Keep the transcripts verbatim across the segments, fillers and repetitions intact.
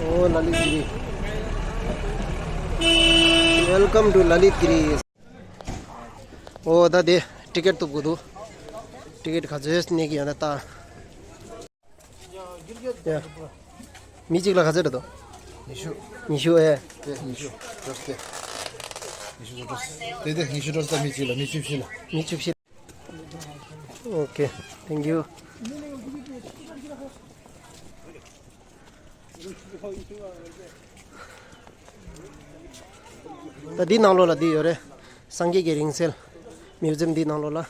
ཨོ་ལ་ལི་གི་རི། Welcome to Lalitgiri. ཨོ་ད་དེ་ཊི་ཀེཊ་གཏུབ་དགོས་འདུག་ཊི་ཀེཊ་ག་ཚོད་གནས་ཀྱི་ཡོད་ན་ལྟ། ཡ། མི་གཅིག་ལ་ག་ཚོད་རེད་དོ། ཉི་ཤུ། ཉི་ཤུ་ཨེ། དེ་ཉི་ཤུ། འགྲོ་སྟེ། ཉི་ཤུ་འགྲོ་སྟེ། དེ་དེ་ཉི་ཤུ་འགྲོ་སྟེ་མི་གཅིག་ལ་མི་བཅུ་བཞི་ལ། མི་བཅུ་བཞི། Okay, thank you. ད་འདི་ནང་ལོགས་ལ་འདི་ཡོད་རེད། སངས་རྒྱས་ཀྱི་རིང་བསྲེལ་མིའུ་ཛིམ་འདི་ནང་ལོགས་ལ།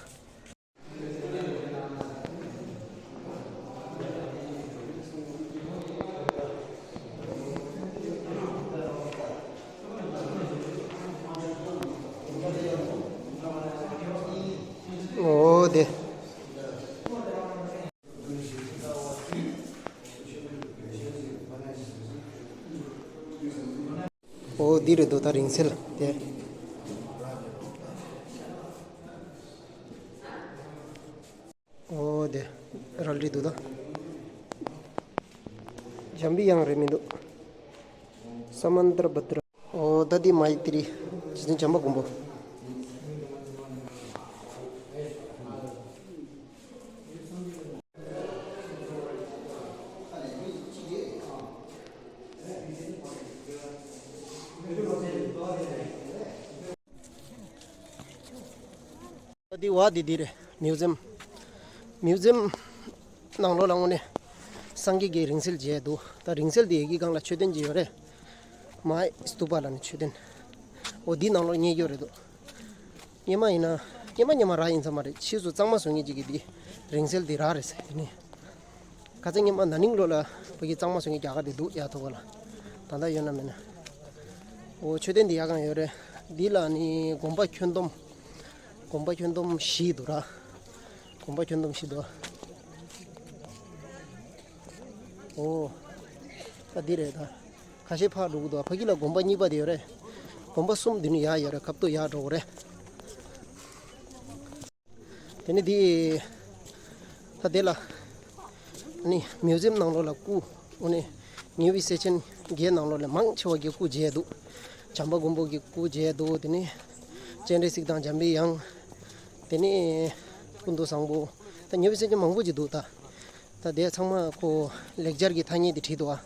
འོ་དེ། འོ་འདི་རེད་འདུག་ད་རིང་བསྲེལ་དེ། འོ་དེ་རལ་གྲི་འདུག་ད། འཇམ་པའི་དབྱངས་རེད་མི་འདུག་ས་མནྟྲ་བྷ་དྲ། འོ་ད་འདི་མ་ཡི་ཏི་རི། རྗེ་བཙུན་བྱམས་པ་མགོན་པོ། འདི་བ་འདི་འདི་རེད། མིའུ་ཛིམ། མིའུ་ཛིམ་ནང་ལོགས་ལ་དངོས་གནས་སངས་རྒྱས་ཀྱི་རིང་བསྲེལ་མཇལ་འདུག་ད་རིང་བསྲེལ་འདི་ཡི་གེ་སྒང་ལ་མཆོད་རྟེན་ཅིག་ཡོད་རེད། མ་ཧཱ་སྟུ་པ་ལབ་ནས་མཆོད་རྟེན། འོ་འདི་ནང་ལོགས་རྙེད་རྒྱུ་རེད་འདུག་སྔོན་མ་ཡིན་ན། སྔོན་མ་སྔོན་མ་ར་ཡིན་ས་མ་རེད། ཕྱིས་སུ་གཙང་མ་བཟོ་མཁན་ཅིག་གིས་འདི་རིང་བསྲེལ་འདི་ར་རེད་ཟེར་དེ་ནི། ཁ་སང་སྔོན་མ་ན་ནིང་ལོ་ལ་ཕ་གི་གཙང་མ་བཟོ་མཁན་རྒྱ་གར་དེ་འདུག་ཡ་ཐོག་ལ། ད་ལྟ་ཡོད་ན་མེད་ན། འོ་མཆོད་རྟེན་འདི་ཡ་གང་ཡོད་རེད། འདི་ལ་ནི་དགོན་པ་ཁྱོན་བསྡོམས། དགོན་པ་ཁྱོན་བསྡོམས་བཞི་འདུག་ར། དགོན་པ་ཁྱོན་བསྡོམས་བཞི་འདུག་འོ། ད་འདི་རེད་ད། ཁ་ཤས་ཕར་འགྲོ་གི་འདུག་ཕ་གི་ལ་དགོན་པ་གཉིས་པ་དེ་ཡོད་རེད། དགོན་པ་གསུམ་འདི་ནི་ཡ་ཡོད་རེད། ཁ་ཐུག་ཡར་འགྲོ་དགོས་རེད། དེ་ནི་འདི། ད་དེ་ལ། ནི་མིའུ་ཛིམ་ནང་ལོགས་ལ་སྐུ། འོ་ནི། ཉེ་བའི་སྲས་ཆེན་བརྒྱད་ནང་ལོགས་ལ་མང་ཆེ་བ་གི་སྐུ་མཇལ་འདུག་བྱམས་པ་མགོན་པོ་གི་སྐུ་མཇལ་འདུག་དེ་ནི། སྤྱན་རས་གཟིགས་དང་འཇམ་པའི་དབྱངས། དེ་ནི། ཀུན་ཏུ་བཟང་པོ། ད་ཉེ་བའི་སྲས་ཆེན་མང་པོ་ཅིག་འདུག་ད། ད་དེ་ཚང་མ་ཁོ་ལེགས་སྦྱར་གྱི་ཐ་སྙད་དེ་བྲིས་འདུག་ཨ།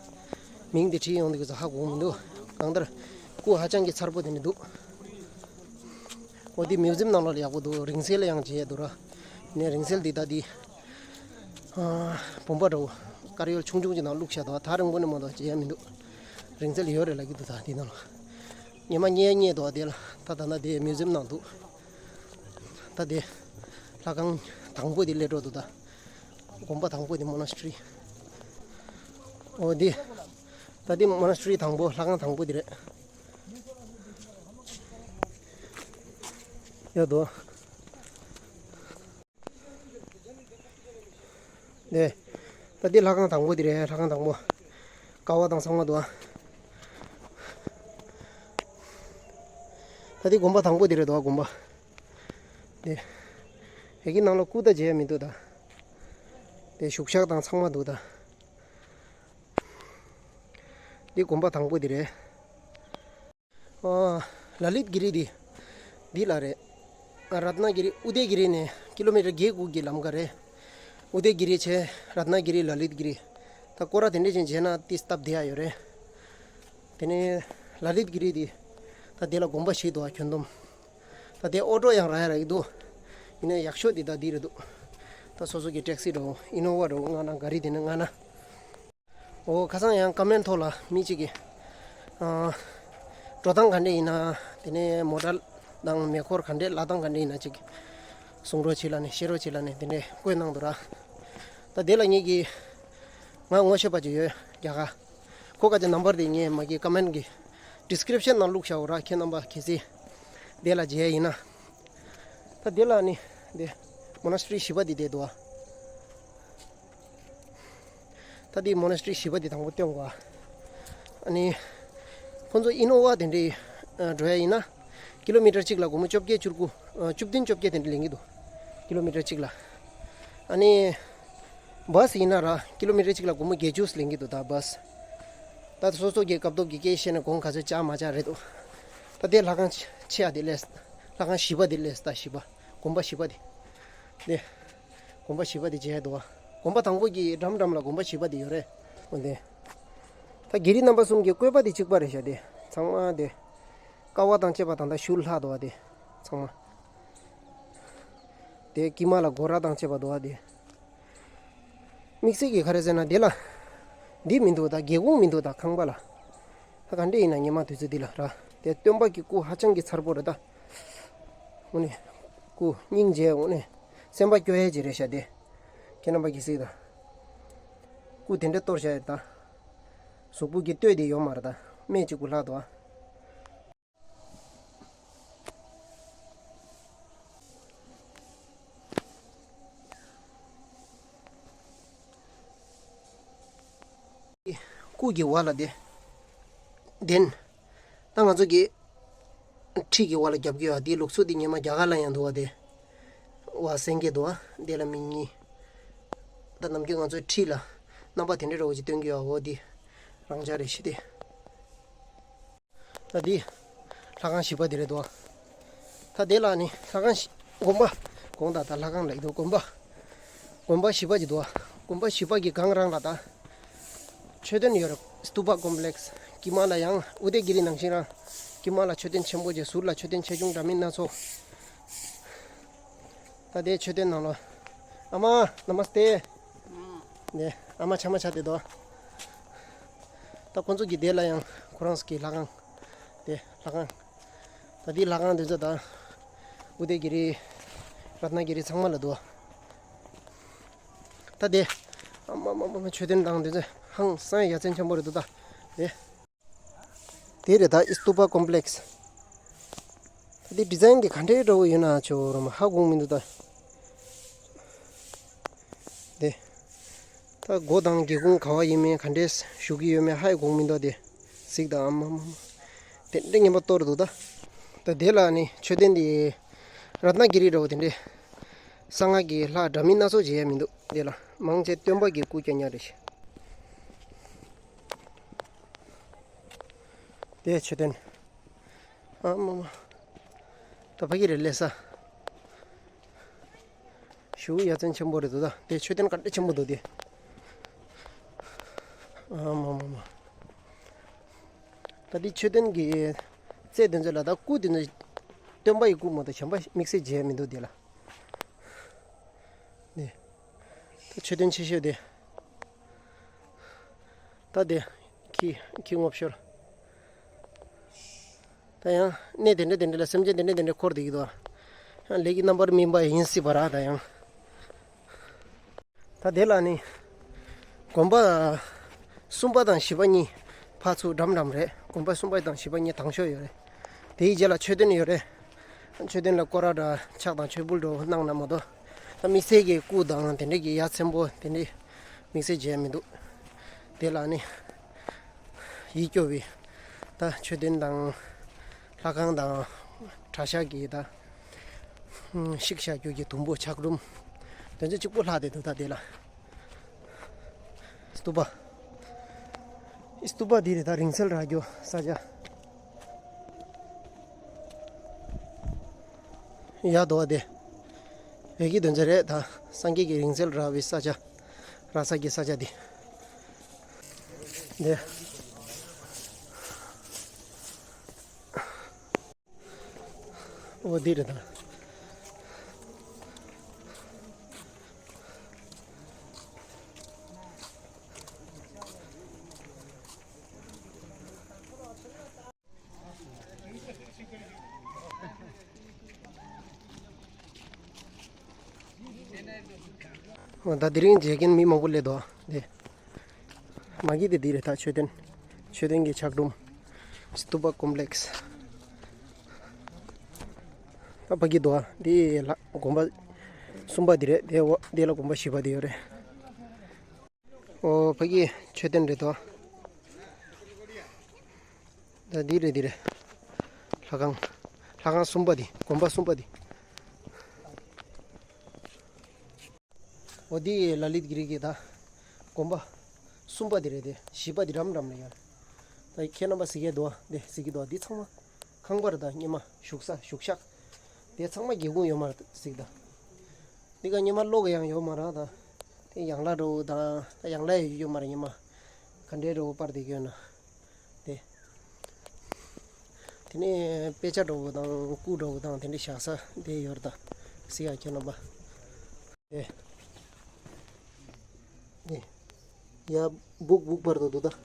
མིང་དེ་བྲིས་ཡོང་དུས་ཀྱི་ཧ་གོ་མི་འདུག་གང་ལྟར་སྐུ་ཧ་ཅང་གི་མཚར་པོ་དེ་ནི་འདུག་འོ་དེ་མིའུ་ཛིམ་ནང་ལོགས་ལ་ཡག་པོ་འདུག་རིང་བསྲེལ་ཡང་མཇལ་ཡ་འདུག་ར། ནས་རིང་བསྲེལ་འདི་ད་འདི། ཨ། བུམ་པ་འདྲ་བོ། དཀར་ཡོལ་ཆུང་ཆུང་ཅིག་ནང་བླུགས་བཞག་འདུག་ད་རིང་པོ་ནས་མ་གཏོགས་མཇལ་ཡ་མི་འདུག་རིང་བསྲེལ་ཡོད་རེད་ལབ་ཀྱི་འདུག་ད་འདི་ནང་ལ། ཉི་མ་རྙེད་རྙེད་འདུག་དེ་ལ་ད་ད་ན་དེ་མིའུ་ཛིམ་ནང་འདུག་ད་དེ། ལྷ་ཁང་དང་པོ་དེ་སླེབས་འགྲོ་འདུག་ད། དགོན་པ་དང་པོ་དེ་མོ་ན་སི་ཊི་རི། འོ་འདི། ད་འདི་མོ་ན་སི་ཊི་རི་དང་པོ་ལྷ་ཁང་དང་པོ་དེ་རེད། ཡོད་དོ། དེ། ད་འདི་ལྷ་ཁང་དང་པོ་དེ་རེད། ལྷ་ཁང་དང་པོ། ཀ་བ་དང་ཚང་མ་འདུག་ཨ། ད་འདི་དགོན་པ་དང་པོ་དེ་རེད་འདུག་ཨ། དགོན་པ། དེ། ཡ་གི་ནང་ལ་སྐུ་ད་མཇལ་མི་འདུག་ད། དེ་བཞུགས་ཤག་དང་ཚང་མ་འདུག་ད། འདི་དགོན་པ་དང་པོ་འདི་རེད། ཨ། ལ་ལིད་གི་རི་འདི། འདི་ལ་རེད། ཨ། རཏྣ་གི་རི་ཨུ་དེ་གི་རི་ནས་ཀི་ལོ་མི་ཊར་བརྒྱད་དགུ་གི་ལམ་ཁ་རེད། ཨུ་དེ་གི་རི་བྱས་རཏྣ་གི་རི་ལ་ལིད་གི་རི། ད་སྐོར་ར་དེ་འདྲས་ཅན་བྱས་ན་ཏི་སྟབས་བདེ་ཡ་ཡོད་རེད། དེ་ནས་ལ་ལིད་གི་རི་འདི། ད་དེ་ལ་དགོན་པ་ཞིག་འདུག་ཨ། ཁྱོན་བསྡོམས། ད་དེ་ཨོ་ཊོ་ཡང་རག་ཡ་རག་གི་འདུག་ཡིན་ན་ཡག་ཤོས་འདི་ད་འདི་རེད་འདུག་ད་སོ་སོ་གི་ཊེག་སི་འགྲོ། ཨི་ནོ་ཝ་འགྲོ། མངགས་ན་ག་རི་དེ་ནས་མངགས་ན། འོ་ཁ་སང་ཡང་ཀ་མེན་ཊི་ཐོག་ལ་མི་གཅིག་གིས། ཨ། འགྲོ་སྟངས་ག་འདྲས་ཡིན་ན། དེ་ནས་མོ་ཊ་དང་མེ་འཁོར་ག་འདྲས་ལ་སྟངས་ག་འདྲས་ཡིན་ན་ཅིག་གསུང་རོགས་བྱེད་ལབ་ནས་བཤད་རོགས་བྱེད་ལབ་ནས་དེ་འདྲས་བཀོད་གནང་འདུག་ར། ད་དེ་ལ་ངེད་ཀྱིས། ང་ངོ་ཤེས་པ་ཅིག་ཡོད་རྒྱ་གར། ཁོ་ག་ཅིག་ནམ་བར་དེ་ངས་མ་གི་ཀ་མེན་ཊི་གི་ཌི་སི་ཀི་རིབ་ཤན་ནང་བླུགས་བཞག་འོ་ར། ཁྱེད་རྣམ་པ་གལ་སྲིད་དེ་ལ་མཇལ་ཡིན་ན། ད་དེ་ལ་ནི་དེ་མོ་ན་སི་ཊི་རི་བཞི་པ་དེ་བསྡད་འདུག་ཨ། ད་དེ་མོ་ན་སི་ཊི་རི་བཞི་པ་དེ་དང་པོ་སྟོན་དགོས་ཨ། ཨ་ནི་ཁོང་ཚོ་ཨི་ནོ་ཝ་དེ་འདྲའི་འགྲོ་ཡ་ཡིན་ན་ཀི་ལོ་མི་ཊར་གཅིག་ལ་སྒོར་མོ་བཅོ་བརྒྱད་བཅུ་དགུ། བཅུ་བདུན་བཅོ་བརྒྱད་དེ་འདྲ་ལེན་གྱི་འདུག་ཀི་ལོ་མི་ཊར་གཅིག་ལ། ཨ་ནི་བྷ་སི་ཡིན་ན་ར་ཀི་ལོ་མི་ཊར་གཅིག་ལ་སྒོར་མོ་བརྒྱད་ཅུ་ལེན་གྱི་འདུག་ད་བྷ་སི། ད་སོ་སོ་གི་སྐབས་ཐོབ་ཀྱི་སྐད་བཤད་ནས་གོང་ག་ཚོད་བཅག་མ་བཅག་རེད་འདུག་ད་དེ་ལྷ་ཁང་ཆེ་ཆེ་ཡ་དེ་ལས་ལྷ་ཁང་བཞི་པ་དེ་ལས་ད་བཞི་པ་དགོན་པ་བཞི་པ་དེ། དེ་དགོན་པ་བཞི་པ་དེ་མཇལ་འདུག་བ། དགོན་པ་དང་པོ་གི་འགྲམ་འགྲམ་ལ་དགོན་པ་བཞི་པ་དེ་ཡོད་རེད། འོ་དེ། ད་རྒྱལ་རིགས་རྣམ་པ་གསུམ་གྱི་བཀོད་པ་དེ་གཅིག་པ་རེད་ཤག་དེ་ཚང་མ་དེ། ཀ་བ་དང་བཅས་པ་དང་ད་ཤུལ་ལྷག་འདུག་བ་དེ། ཚང་མ། དེ་དཀྱིལ་མ་ལ་སྒོ་ར་དང་བཅས་པ་འདུག་བ་དེ། དམིགས་བསལ་གྱི་ག་རེ་ཟེར་ན་དེ་ལ། འདི་མི་འདུག་ད་སྒེའུ་ཁུང་མི་འདུག་ད་ཁང་པ་ལ། ད་ག་འདྲས་ཡིན་ན་ཉི་མ་དུས་ཚོད་འདི་ལ་ར། དེ་སྟོན་པ་གི་སྐུ་ཧ་ཅང་གི་མཚར་པོ་རེད་ད། དངོས་གནས། སྐུ་སྙིང་རྗེ་དངོས་གནས། སེམས་པ་སྐྱོ་ཡས་ཅིག་རེད་ཤག་དེ། ཁྱེད་རྣམ་པ་གིས་གཟིགས་དང་། སྐུ་དེ་འདྲས་གཏོར་བཞག་ཡོད་ད། གཟུགས་པོ་གི་ལྟོས་དེ་ཡོད་མ་རེད་ད། སྨད་གཅིག་པུ་ལྷག་འདུག་ཨ། སྐུ་གི་བ་ལ་དེ། གདན། ད་ང་ཚོ་གི་ཁྲི་གི་བ་ལ་རྒྱབ་ཀྱི་ཡོད་དེའི་ལུགས་སྲོལ་དེ་སྔོན་མ་རྒྱ་གར་ལ་ཡང་འདུག་བ་དེ། བ་སེང་གེ་འདུག་བ་དེ་ལ་མི་གཉིས། ད་ནམ་རྒྱུན་ང་ཚོའི་ཁྲི་ལ་རྣམ་པ་དེ་འདྲ་འདྲ་བོ་ཅིག་སྟོན་གྱི་ཡོད་བ་འོ་དེ། རང་འཇགས་རེད་ཤི་དེ། ད་འདི། ལྷ་ཁང་བཞི་པ་འདི་རེད་དོ། ད་དེ་ལ་ནི་ལྷ་ཁང་བཞི། དགོན་པ། དགོན་ད་ད་ལྷ་ཁང་ལ་ཡིན་དོ་དགོན་པ། དགོན་པ་བཞི་པ་ཅིག་འདུག་དགོན་པ་བཞི་པ་གི་སྒང་རང་ལ་ད། མཆོད་རྟེན་ཡོད་རེད། སྟུ་པ་ཀོམ་པི་ལེགས། དཀྱིལ་མ་ལ་ཡང་ཨུ་དེ་གི་རི་ནང་བཞིན་རང་། དཀྱིལ་མ་ལ་མཆོད་རྟེན་ཆེན་པོ་ཅིག་ཟུར་ལ་མཆོད་རྟེན་ཆེ་ཆུང་འདྲ་མིན་སྣ་ཚོགས། ད་དེ་མཆོད་རྟེན་ནང་ལ། ཨ་མ་ན་མ་སྟེ། ནས་ཨ་མ་ཆ་མ་ཆ་དེ་དོ། ད་ཁོང་ཚོ་གི་དེ་ལ་ཡང་ཁོ་རང་ཚོ་གི་ལྷ་ཁང་། དེ་ལྷ་ཁང་། ད་དེའི་ལྷ་ཁང་དེ་ཚོ་ད། ཨུ་དེ་གི་རི། རཏྣ་གི་རི་ཚང་མ་ལ་དོ། ད་དེ། ཨ་མ་མ་མ་མ་མཆོད་རྟེན་དང་དེ་ཚོ་ཧང་སང་ཡ་མཚན་ཆེན་པོ་རེད་དོ་ད། དེ། དེ་རེད་ད་ཨི་སྟུ་པ་ཀོམ་པི་ལེགས། ད་དེ་ཌི་ཛའིན་དེ་ག་འདྲའི་འདྲ་བོ་ཡོད་ན་ཆོ་རོ་མ་ཧ་གོ་མི་འདུག་ད། དེ། ད་སྒོ་དང་སྒེའུ་ཁུང་ག་བ་ཡིན་མིན་ག་འདྲས་བཞུགས་ཀྱི་ཡོད་མེད་ཧ་ཡི་གོ་མི་འདུག་དེ། གཟིགས་དང་ཨ་མ་མ་མ། དེ་འདྲའི་ངན་པ་གཏོར་འདུག་ད། ད་དེ་ལ་ནི་མཆོད་རྟེན་དེ། རཏྣ་གི་རི་འདྲ་བོ་དེ་འདྲས། གསང་སྔགས་ཀྱི་ལྷ་འདྲ་མིན་སྣ་ཚོགས་མཇལ་ཡ་མི་འདུག་དེ་ལ་མང་ཆེ་སྟོན་པ་གི་སྐུ་རྐྱང་རྐྱང་རེད་ཤག་དེ་མཆོད་རྟེན། ཨ་མ་མ། ད་ཕ་གི་རེད་ལས་ས། ཞུ་ཡ་མཚན་ཆེན་པོ་རེད་འདུག་ད་དེ་མཆོད་རྟེན་ག་འདྲ་ཆེན་པོ་འདུག་དེ། ཨ་མ་མ་མ། ད་དེ་མཆོད་རྟེན་གྱི་རྩེ་དེ་ཚོ་ལ་ད་སྐུ་དེ་ཚོ་སྟོན་པ་ཡི་སྐུ་མ་གཏོགས་གཞན་པ་དམིགས་བསལ་མཇལ་མི་འདུག་དེ་ལ། ནི། ད་མཆོད་རྟེན་ཆེ་ཤོས་དེ། ད་དེ། ཁྱི་ཁྱི་ངོ་ཤོར། ད་ཡང་གནས་དེ་འདྲ་དེ་འདྲ་ལ་སེམས་ཅན་དེ་འདྲ་དེ་འདྲ་འཁོར་བསྡད་ཀྱི་འདུག་ཡང་ལས་ཀྱི་རྣམ་པར་སྨིན་པ་ཡིན་སྲིད་པ་ར་ད་ཡང་། ད་དེ་ལ་ནི། དགོན་པ། གསུམ་པ་དང་བཞི་པ་གཉིས། ཕར་ཚུར་འགྲམ་འགྲམ་རེད། དགོན་པ་གསུམ་པ་དང་བཞི་པ་གཉིས་དང་ཤོས་ཡོད་རེད། དེའི་རྗེས་ལ་མཆོད་རྟེན་ཡོད་རེད། མཆོད་རྟེན་ལ་སྐོར་ར་འདྲ་ཕྱག་དང་མཆོད་འབུལ་འགྲོ་གནང་ན་མ་གཏོགས། ད་དམིགས་བསལ་གྱི་སྐུ་དང་དེ་འདྲས་ཀྱི་ཡ་མཚན་པོ་དེ་འདྲས་དམིགས་བསལ་མཇལ་མི་འདུག་དེ་ལ་ནི། ཡིད་སྐྱོ་བའི། ད་མཆོད་རྟེན་དང་། ལྷ་ཁང་དང་། གྲྭ་ཤག་གི་ད། ཤིག་བྱ་རྒྱུ་གི་དུམ་བུ་ཆག་རུམ། དོན་ཚན་གཅིག་པོ་ལྷག་དེ་འདུག་ད་དེ་ལ། སྟུ་པ། སྟུ་པ་འདི་རེད་ད་རིང་བསྲེལ་རག་རྒྱུ་ས་ཆ། ཡ་དོ་བ་དེ། བོད་ཀྱི་དོན་ཚན་རེད་ད་སངས་རྒྱས་ཀྱི་རིང་བསྲེལ་རག་པའི་ས་ཆ། རག་ས་ཀྱི་ས་ཆ་འདི། འདི། འོ་འདི་རེད་ད། འོ་ད་དེ་རིང་མཇལ་མཁན་མི་མང་པོ་སླེབས་འདུག་དེ། མ་གི་དེ་འདི་རེད་ད་མཆོད་རྟེན། མཆོད་རྟེན་གྱི་ཆག་གྲུམ། སྟུ་པ་ཀོམ་པི་ལེགས། ད་ཕ་གི་འདུག་ཨ་འདི་ལ་དགོན་པ་གསུམ་པ་འདི་རེད་དེ་འོ་འདི་ལ་དགོན་པ་བཞི་པ་འདི་ཡོད་རེད། ཨོ་ཕ་གི་མཆོད་རྟེན་རེད་དོ། ད་འདི་རེད་འདི་རེད། ལྷ་ཁང་། ལྷ་ཁང་གསུམ་པ་འདི་དགོན་པ་གསུམ་པ་འདི། ཨོ་འདི་ལ་ལི་གི་རི་གི་ད། དགོན་པ་གསུམ་པ་འདི་རེད་དེ་བཞི་པ་འདི་འགྲམ་འགྲམ་ལ་ཡོད། ད་ཁྱེད་རྣམ་པ་གཟིགས་ཀྱི་འདུག་བ། འདི་གཟིགས་ཀྱི་འདུག་བ། འདི་ཚང་མ་ཁང་པ་རེད། ད་སྔོན་མ་བཞུགས་ས་བཞུགས་ཤག་དེ་ཚང་མ་སྒེའུ་ཁུང་ཡོད་མ་རེད་གཟིགས་ད། འདི་ག་སྔོན་མ་གློག་ཡང་ཡོད་མ་རེད་ད། དེ་ཡང་ལ་འགྲོ་དང་ད་ཡང་ལ་ཡོད་ཡོད་མ་རེད། སྔོན་མ་ག་འདྲའི་འགྲོ་པར་དེ་གྱོན་ན། དེ། དེ་ནས་དཔེ་ཆ་འགྲོ་དང་སྐུ་འགྲོ་དང་དེ་འདྲའི་བཞག་ས་དེ་ཡོད་རེད་ད། གཟིགས་ཡ་ཁྱེད་རྣམ་པ། དེ། དེ། ཡ་སྦུག་སྦུག་བར་དུ་འདུག་ད།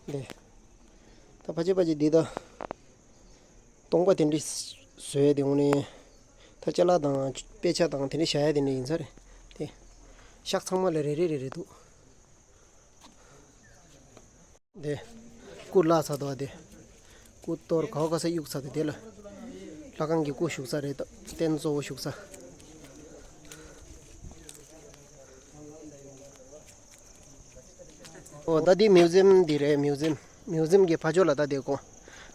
དེ། ད་ཕ་ཆེ་ཕ་ཆེ་འདི་ད། སྟོང་པ་དེ་འདྲའི་བཟོས་དེ་འོང་ནས། ད་ཅ་ལག་དང་དཔེ་ཆ་དང་དེ་འདྲའི་བཞག་ཡ་དེ་འདྲ་ཡིན་ས་རེད། དེ། ཤག་ཚང་མ་ལ་རེ་རེ་རེ་རེ་འདུག་དེ། སྐུ་བརླག་ཚར་འདུག་བ་དེ། སྐུ་གཏོར་ག་བ་ག་ས་གཡུག་ཚར་འདུག་དེ་ལ། ལྷ་ཁང་གི་སྐུ་བཞུགས་ས་རེད་ད། རྟེན་གཙོ་བོ་བཞུགས་ས། ཨོ་ད་འདི་མིའུ་ཛིམ་འདི་རེད། མིའུ་ཛིམ། མིའུ་ཛིམ་གྱི་ཕ་ཕྱོགས་ལ་ད་དེ་དགོན་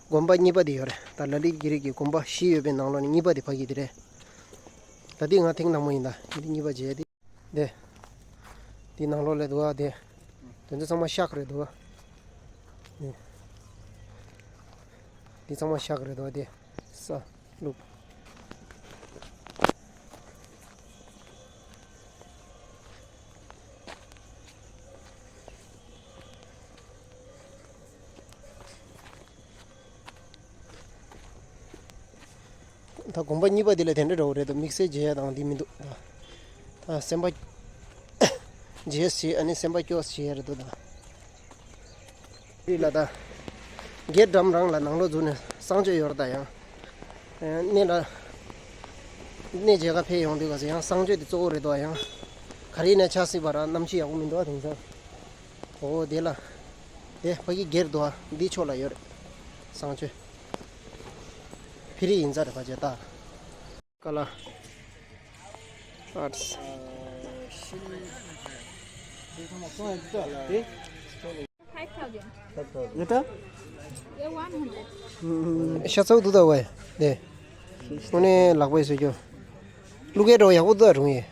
དགོན་པ་གཉིས་པ་དེ་ཡོད་རེད། ད་ལ་ལི་གི་རིགས་ཀྱི་དགོན་པ་བཞི་ཡོད་པའི་ནང་ལོགས་ནས་གཉིས་པ་དེ་ཕ་གི་དེ་རེད། ད་འདི་ང་ཐེངས་དང་པོ་ཡིན་ད། འདི་གཉིས་པ་བྱས་ཏེ། དེ། འདི་ནང་ལོགས་ལ་འདུག་བ་དེ། དེ་ཚོ་ཚང་མ་ཤག་རེད་འདུག་བ། འདི་ཚང་མ་ཤག་རེད་འདུག་བ་དེ། ས། ལུག་ད་དགོན་པ་གཉིས་པ་དེ་ལ་དེ་འདྲ་འདྲ་བོ་རེད་འདུག་དམིགས་བསལ་མཇལ་ཡ་དང་འདི་མི་འདུག་ད་ད་སེམས་པ་མཇལ་ཞེས་ཨ་ནི་སེམས་པ་སྐྱོ་ཞེས་རེད་འདུག་ད། རི་ལ་ད། སྒེར་འགྲམ་རང་ལ་ནང་ལོགས་འཛུལ་ནས་གསང་སྤྱོད་ཡོད་རེད་ད་ཡང་། ཨ་གནས་ལ། གནས་མཇལ་ཁ་ཕེབས་ཡོང་དུས་ག་ཚོད་ཡང་གསང་སྤྱོད་དེ་གཙོ་བོ་རེད་འདུག་ཡང་། ག་རེ་ནས་ཆགས་སྲིད་པ་ར་གནམ་གཤིས་ཡག་པོ་མི་འདུག་ཨ་དེང་སང་། ཨོ་དེ་ལ། དེ་ཕ་གི་སྒེར་འདུག་ཨ་འདི་ཕྱོགས་ལ་ཡོད་རེད། གསང་སྤྱོད། ཕི་རི་ཡིན་ས་རེད་ཕ་ཆེ་ད། ཀ་ལ། ཨརྟས། Five thousand. ཡ་ད། Yeah, one hundred. ཤ་ཚ་བོ་འདུག་ད་ཝེ། དེ། དངོས་གནས་ལག་པས་བཟོས་རྒྱུ། བླུག་ཡས་འགྲོ་ཡག་པོ་འདུག་རུང་ཡས།